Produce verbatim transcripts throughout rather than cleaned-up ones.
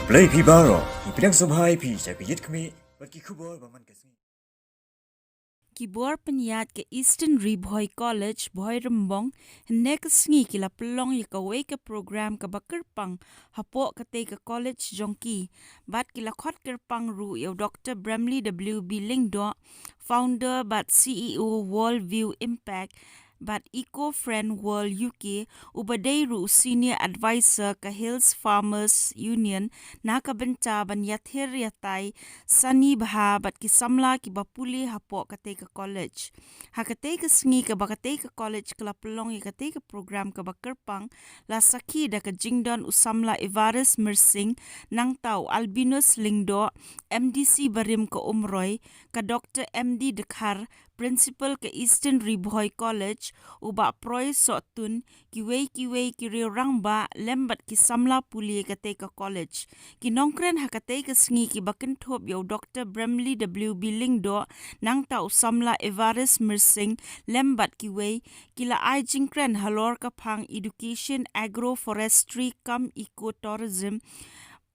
Blei phi baroh, ngi pdiang sngewbha ïa phi sha ka Ïit Khmih bad ki khubor ba man ka sngi. Ki bor pynïaid ka Eastern Ri Bhoi College, Bhoirymbong, hynne ka sngi ki la pynlong ïa kawei ka program kaba kyrpang hapoh katei ka college jong ki. Bad ki la khot kyrpang ruh ïa u Doctor Bramley W B Lyngdoh, founder bad C E O World View Impact bad Eco Friend World U K, uba dei ruh u Senior Advisor ka Hills Farmers Union, na ka bynta ban ïathir ïatai sani bha bad ki samla kiba pule hapoh katei ka college. Ha katei ka sngi kaba katei ka college ka la pynlong ïa katei ka program kaba kyrpang, la sakhi da ka jingdon u samla Evaris Myrsing, nangta u Albinus Lyngdoh, M D C barim ka Umroi, ka Doctor M D Dkhar, Principal ka Eastern Ri Bhoi College, u Bah Proi Sohtun, kiwei kiwei ki riew rangbah lem bad ki samla pule katei ka college. Ki nongkren ha katei ka sngi kiba kynthup ïa u Doctor Bramley W B Lyngdoh, nangta u samla Evaris Myrsing lem bad kiwei, ki la ai jingkren halor ka phang Education, Agroforestry cum Ecotourism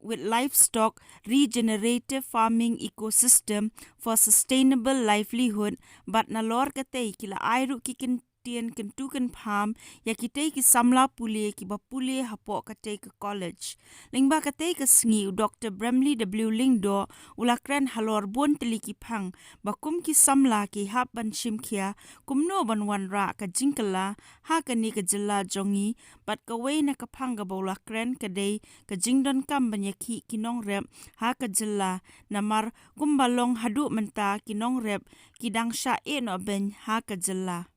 with Livestock, Regenerative Farming Ecosystem for Sustainable Livelihood, bad nalor katei ki la ai ruh ki kyntien kyntu kynpham ïa kitei ki samla pule kiba pule hapoh katei ka college. Lyngba katei ka sngi u Doctor Bramley W Lyngdoh u la kren halor bun tylli ki phang ba kum ki samla ki hap ban shim khia kumno ban wanrah ka jingkylla ha kane ka jylla jong ngi, bad kawei na ka phang kaba u la kren ka dei ka jingdonkam ban ïakhih ki nongrep ha ka jylla, namar kumba long haduh mynta ki nongrep ki dang shah ïeh noh beiñ ha ka jylla.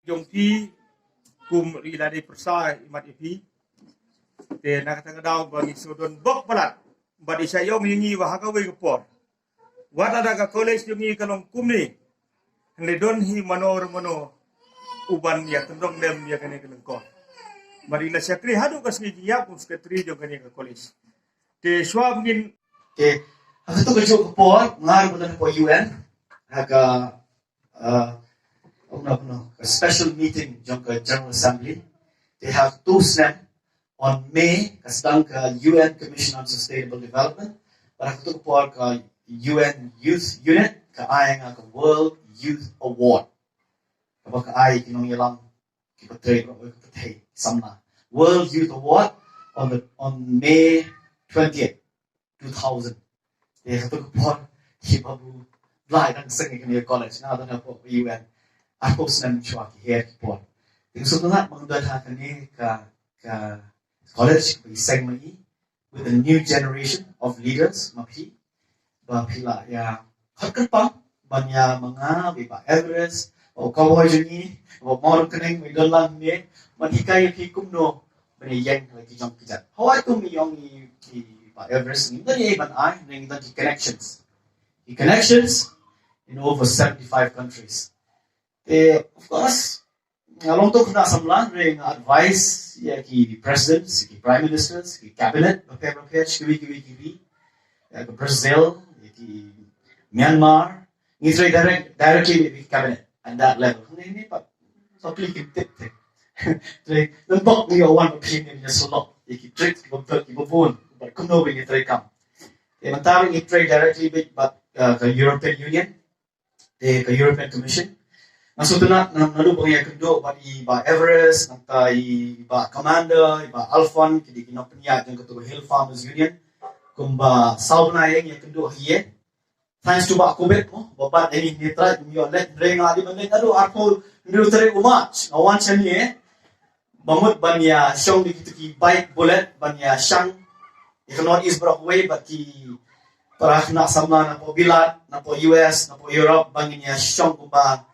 Jong phi kum ri la dei pyrsa imat ïa phi. Te na kata ka daw ba ngi shu don bok palat bad i shah ïong ïa ngi ba ha kawei ka por, wat lada ka college jong ngi ka long kumne, hynrei don hi mano re mano uban ïa kyndong lem ïa kane ka lyngkor. Bad i la shakri haduh ka sngi jingïap kum secretary jong kane ka college. Te shuwa ba ngin, te ha kato ka juh ka por nga ruh nga don hapoh U N ha ka, uh, kumno kumno, ka special meeting jong ka General Assembly. Te ha kato snem on May ka sdang ka U N Commission on Sustainable Development. Bad ha kato ka por ka U N Youth Unit ka ai nga ka World Youth Award, kaba ka ai ki nongïalam kiba trei baroh kawei ka pyrthei, ki samla. World Youth Award on the, on May twentieth, two thousand. Te ha kato ka por ki Babu Blai dang seng ïa kane ka college, nga don hapoh U N arphew snem shuwa, ki her ki por. Te nga sngewtynnat ba nga don ha kane ka, ka college kaba i seng ma i with a new generation of leaders, ma phi, ba phi la ïa khot kyrpang ban ïa ma nga bad i Bah Everest, bad u cowboy jong ngi, bad u Mawryngkneng ba i don lang ne, ban hikai ïa phi kumno ban ïeng la ki jong ki jait. Hawei kum i ong i, i Bah Everest, ngim don ei ban ai, hynrei ngi don ki connections. Ki connections in over seventy-five countries. Te, of course, nga long tang u khynnah samla, hynrei nga advise ïa ki presidents, ïa ki prime ministers, ïa ki cabinet bapher bapher sha kiwei kiwei ki ri, ïa ka Brazil, ïa ki Myanmar, ngi trei direct, directly with the cabinet at that level. Hynrei ne pat, sa plie kim tip te. Trei lem bok ngi ïa wan ba phin ïa sylok ïa ki trick kiba bun, bad kumno ba ngi trei kam. Te mynta ngi trei directly bad, uh, ka European Union, te ka European Commission. Nga sngewtynnat naduh ba nga ïakynduh bad i Bah Everest, nangta i Bah Commander, i Bah Alfon, ki dei ki nongpynïaid jong kato ka Hill Farmers Union. Kumba saw bnai nga ïakynduh ha ïing. Thanks to Bah Covid mo, ba bat ïa ngi hynrei trai kum ïoh leit, hynrei nga dei ban leit naduh arphew hynriew tarik u March, nga wan shane. Ba mut ban ïa shong da kito ki bike bullet ban ïa shang ïa ka North East baroh kawei bad ki para khynnah samla napoh Bilat, napoh U S, napoh Europe, ba ngin ïa shong kumba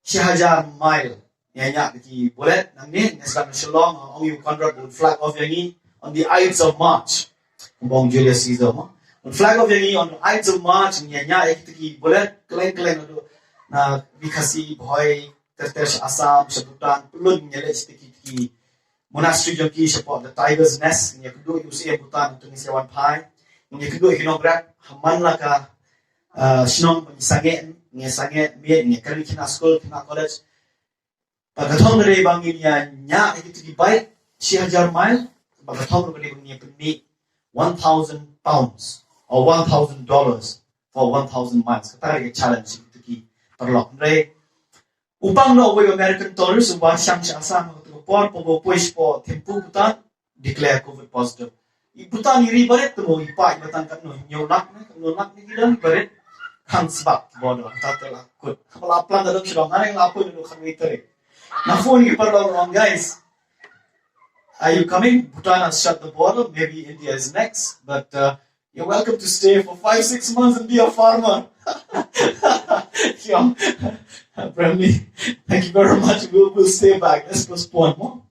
shi hajar mile. Ngi ïa ñiah da ki bullet nangne, ngi sdang na Shillong, ong ïa u Conrad un flag off ïa ngi on the Ides of March. Kumba ong Julius Caesar mo, un flag off ïa ngi on the Ides of March, ngi ïa ñiah ïa kito ki bullet, kylleng kylleng naduh na Ri Khasi, Bhoi, ter ter sha Assam, sha Bhutan, pynlut ngi ïa leit sha kito ki monastery jong ki shapoh the Tiger's Nest, ngi ïakynduh ïa u Syiem Bhutan, nangta ngi sa wan phai, ngi ïakynduh ïa ki nongrep ha man la ka, uh, shnong ba ngi sangeh, ngi sangeh miet, ngi kren ïa ki khynnah skul, khynnah college. Ba ka thong ka dei ba ngin ïa ñiah ïa kitu ki bike shi hajar mile. Ba ka thong ka dei ba ngin ïa pynmih one thousand pounds or one thousand dollars for one thousand miles. Kata ka dei ka challenge ïa kitu ki paralok. Hynrei u pang noh uwei u American tourist uba shang sha Assam ha katu ka por, uba poi shapoh Thimphu Bhutan, declare COVID positive. I Bhutan i ri barit te mo, i paid ba tang katno, hynñiew lak ne, katno lak ne ki don barit. Khang sbak ki border, ta te la kut. Ba la plan da dong sha dong, nga ne la poi da dong khatwei tarik. Na phone ki paralok, guys, are you coming? Bhutan has shut the border. Maybe India is next, but uh, you're welcome to stay for five, six months and be a farmer. Yeah. Bramley, thank you very much. We'll, we'll stay back. Let's postpone mo.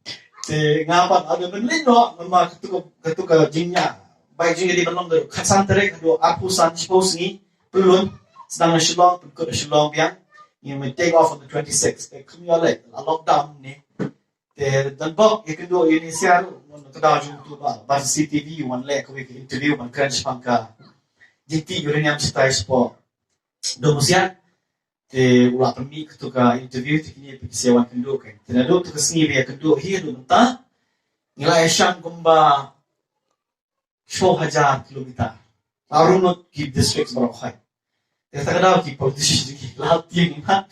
Te nga pat, ada ben lin no, namar katu ka, katu ka jingñiah bike jingïadei ban long da khatsan tarik haduh arphew san, shiphew sngi, pynlun, sdang na Shillong, pynkut na Shillong biang. Ngin ym take off on the twenty-sixth. Te kum ïa leh, la lockdown ne. Te don bok ïakynduh ïa une u sir, ngan kdew jong utu ba, ba C C T V, wan leh kawei ka interview, ban kren shaphang ka jingtih uranium shatai shapoh Dong Musiat. Te u la pynmih katu ka interview, te kine phi sa wan kynduh kein. Te naduh tu ka sngi ba ïakynduh hi haduh mynta, ngi la ïashang kumba shiphew hajar kilometer. La rung noh ki districts baroh hi. Te kata ka daw ki politicians ki la tieng na.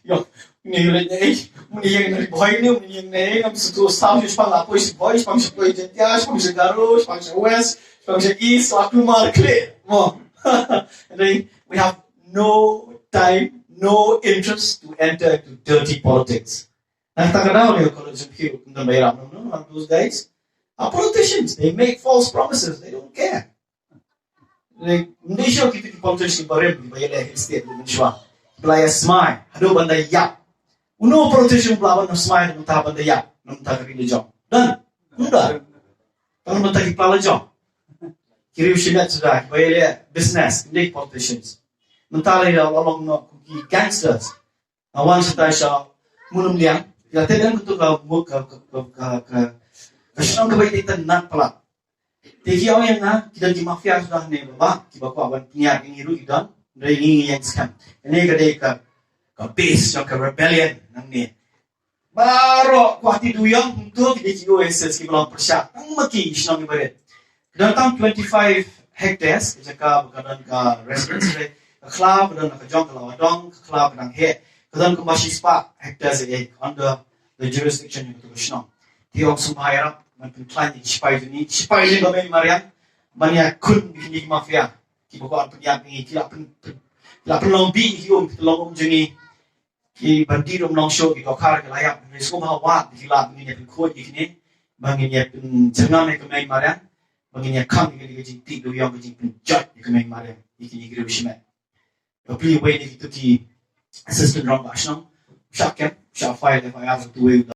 Ïoh, une ïeng ne ei, une ïeng na Ri Bhoi ne, une ïeng ne ei, ngam sngewthuh, saw shu shipang la poi sha Bhoi, shipang sha poi Jaintia, shipang sha Garo, shipang sha West, shipang sha East, la kulmar khleh. Mo. And then we have no time, no interest to enter into dirty politics. Na kata ka daw lei ka college jong phi, u Khyndon Bairam, no, no, no, those guys are politicians. They make false promises. They don't care. Like, ym dei shuh kito ki politicians barim, ba ïaleh Hill State, ba mynshuwa ba la ïa smai haduh ban da ïap. Uno u politician ba la ban da smai haduh mynta ban da ïap na bynta ka ri la jong? Don? Ym don. Tang na bynta ki pla la jong. Ki riew shimet suda, ba ïaleh business, ym dei politicians. Mynta la ïa la long noh kum ki gangsters. Nga wan shatai sha Mulumliang, ïa te don katu ka, ka, ka shnong kaba ïaid itynnad palat. Te ki ong ïa nga, ki don ki mafia suda hangne, Bah, kiba kwah ban pynïap ïa ngi ruh ki don, hynrei ngi ngi ïeng skhem. Kane ka dei ka, ka base jong ka rebellion nangne. Baroh kwah ti duyong, kumto ki dei ki oasis kiba long pyrshah. Tang ma ki shnong kiba rit. Ka don tang twenty-five hectares ka jaka ba ka don ka residence, hynrei ka khlaw ka don ka jong ka Lawa Dong, ka khlaw ka dang heh. Ka don kumba shispah hectares eh, under the jurisdiction jong katu ka shnong. Te ong sngewbha ïarap ban pynkhlaiñ ïa ki shipai jong ngi, ki shipai jong ngi ba mei mariang, ban ïakhun ïa kine ki mafia kiba kwah pynïap ïa ngi, ki la pyn, pyn, ki la pynlong bih ïa ki um, ki la long um jong ngi. Ki bandit um long shuh, ki dohkha ki la ïap, hynrei sngewbha wad ïa ki lad, ba ngin ïa pynkhuid ïa kine, ba ngin ïa pynjyrngam ïa ka mei mariang, ba ngin ïa kham ïa kane ka jingtih duyong, ka jingpynjot ïa ka mei mariang ïa kine ki riew shimet. Ka plie wei na kitu ki assistant rangbah shnong, shah kem, shah file F I R ha utu uwei u